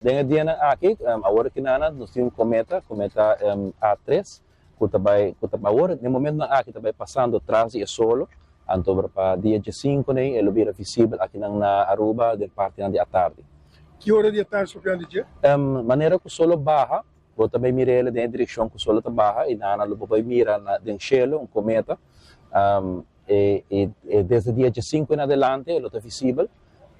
Den e dianan aki, awor aki nana, nos tin un kometa, kometa A3, ku ta bai, ku ta awor, den momentonan aki ta bai pasando tras di e solo, anto pa dia diesinku nei e lo bira visibel akinan na Aruba den partinan di atardi. Ki ora di atardi so grandi dje? Manera ku solo baha, bo ta bai mira el den e direkshon ku solo ta baha i nana lo bo bai mira na den shelu un kometa. E e desde dia diesinku en adelante e lo ta visibel.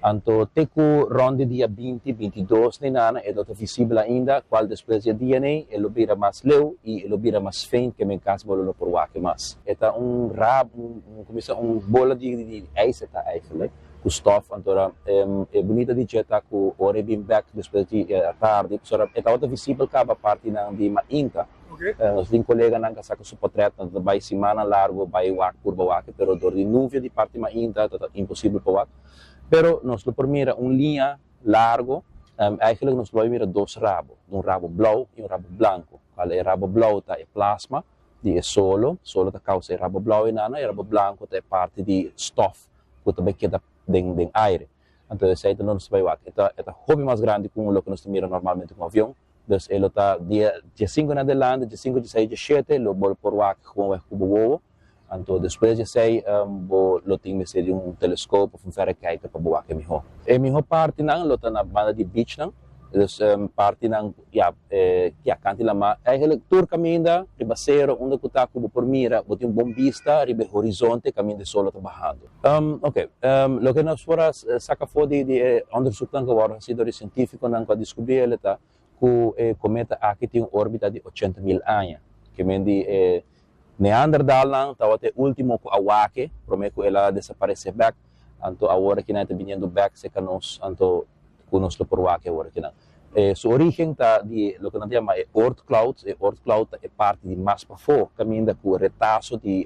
Anto te ku rònt di dia 20, 22 nei nana e lo ta visibel ainda, kual despues di e dia nei e lo bira mas leu i e lo bira mas faint ke men kas bo lo no por wak mas. E ta un rab, un un ku bisa un bola di di ijs e ta eigenlijk, ku stof. Anto ora e bunita di dje ta ku ora e bin bèk despues di e atardi, pasobra e tabata visibel kaba partinan di mainta. Nos tin koleganan ku a saka su potrèt, nan ta bai simannan largu bai wak purba wak, pero dor di nuvia di parti mainta ta imposibel pa wak. Pero nos lo por mira un liña largu, eigenlijk nos lo bai mira dos rabo, un rabo blou i un rabo blanku. Kual e rabo blou ta e plasma di e solo, solo ta kousa e rabo blou einan, e rabo blanku ta e parti di stof ku ta bai keda den den aire. Anto esei ta nos ta bai wak. E ta e ta hopi mas grandi ku loke nos ta mira normalmente ku un avion. Dus e lo ta dia 15 en adelante, 15, 16, 17, lo bo por wak gewoonweg ku bo wowo. Anto despues di esei bo lo tin mester di un telescoop of un verrekijker pa bo wak e miho. E miho partinan lo ta na banda di beachnan, dus partinan ya ya kanti lama. Eigenlijk tur kaminda riba sero unda ku ta ku bo por mira, bo tin un bon bista riba e horizonte kaminda e sol lo ta bahando. Oke, loke nos por a saka afó di di e onderzoeknan ku a wòrdu hasi dor di sientífikonan ku a diskubrí el ta ku e kometa aki tin un órbita di 80.000 aña. Ke men di e Neandertalnan tabata e último ku a wak e promé ku el a desaparesé bèk. Anto awor akinan e ta biniendo bèk serka nos, anto ku nos lo por wak e awor akinan. E su orígen ta di loke nan ta yama e Oort cloud. E Oort cloud ta e parti di mas pafó kaminda ku retaso di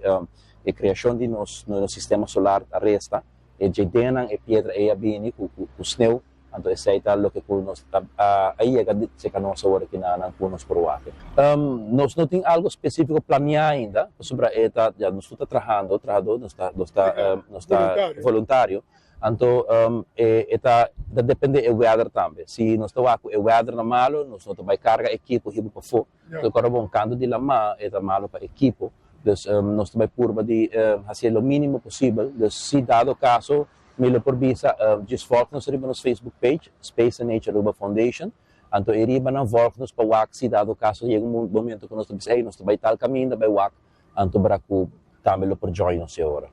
e kreashon di nos nos sistema solar ta resta. E djedenan e piedra ei a bini ku ku sneu. Anto esei ta loke ku nos ta a yega serka nos awor aki na nan ku nos por wak. Nos no tin algo spesífiko planiá ainda, pasobra e ta ya nos tur ta trahando, trahadó, nos ta nos ta nos ta voluntario. Anto e e ta ta dependé e wèder tambe. Si nos ta wak ku e wèder na malo, nos no ta bai karga ekipo hiba pafó. Entonces ora bo kanto di lamá e ta malo pa ekipo. Dus nos ta bai purba di hasié lo mínimo posibel. Dus si dado kaso mi lo por bisa djis volg nos riba nos Facebook page, Space and Nature Aruba Foundation. Anto e riba nan volg nos pa wak si dado kaso yega un momento ku nos ta bisa ey nos ta bai tal kaminda bai wak anto bra ku tambe lo por join nos e ora.